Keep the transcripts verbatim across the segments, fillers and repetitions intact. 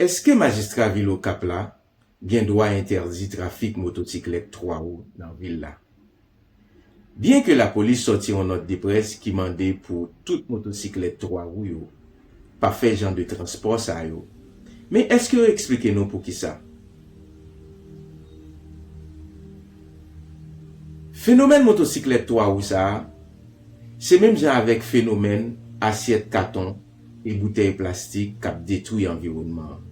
Èske majistra vil Okap la gen dwa entèdi trafik motosiklèt twa wou nan vil la? Byenke lapolis sòti yon nòt de près ki mande pou tout motosiklèt twa wou yo pa fè jan de transpò sa yo, men èske yo eksplike nou poukisa? Fenomèn motosiklèt twa wou sa a, se menm jan avèk fenomèn asyèt katon e boutèy plastik k ap detwi anviwònman an.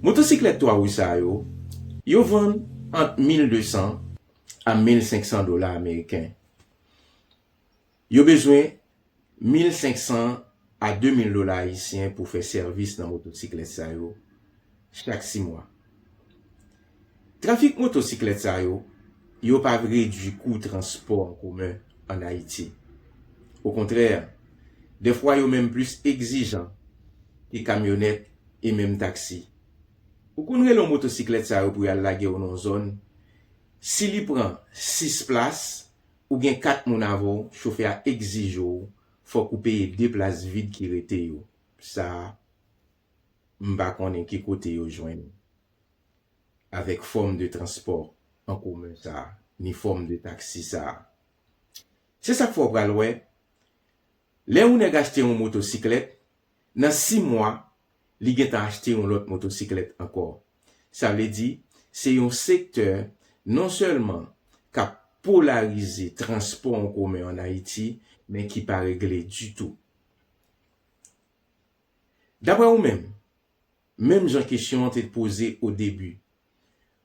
Motosiklèt twa wou sa yo, yo vann ant mil de san a mil senk san dola ameriken. Yo bezwen mil senk san a de mil dola ayisyen pou fè sèvis nan motosiklèt sa yo chak sis mwa. Trafik motosiklèt sa yo, yo pa redui kou transpò an komen ann Ayiti. Okontrè, dèfwa yo menm plis egzijan ke kamyonèt e menm taksi. Ou konn rele yon motosiklèt sa yo pou y al lage w nan yon zòn, si li pran sis plas, ou gen kat moun avè w, chofè a egzije w, fòk ou peye de plas vid ki rete yo. Sa a, m pa konnen ki kote yo jwenn avèk fòm de transpò an komen sa a, ni fòm de taksi sa a. Se sa k fè w pral wè, lè yon nèg achte yon motosiklèt, nan sis mwa, li gentan achte yon lòt motosiklèt ankò. Sa vle di, se yon sektè non sèlman k ap polarize transpò an komen ann Ayiti, men ki pa regle ditou. Daprè ou menm, menm jan kesyon an te poze o debi,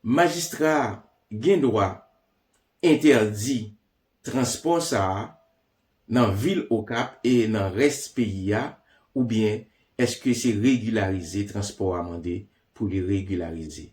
majistra a gen dwa entèdi transpò sa a nan vil Okap e nan rès peyi a, oubyen èske se regilarize transpò a mande pou li regilarize?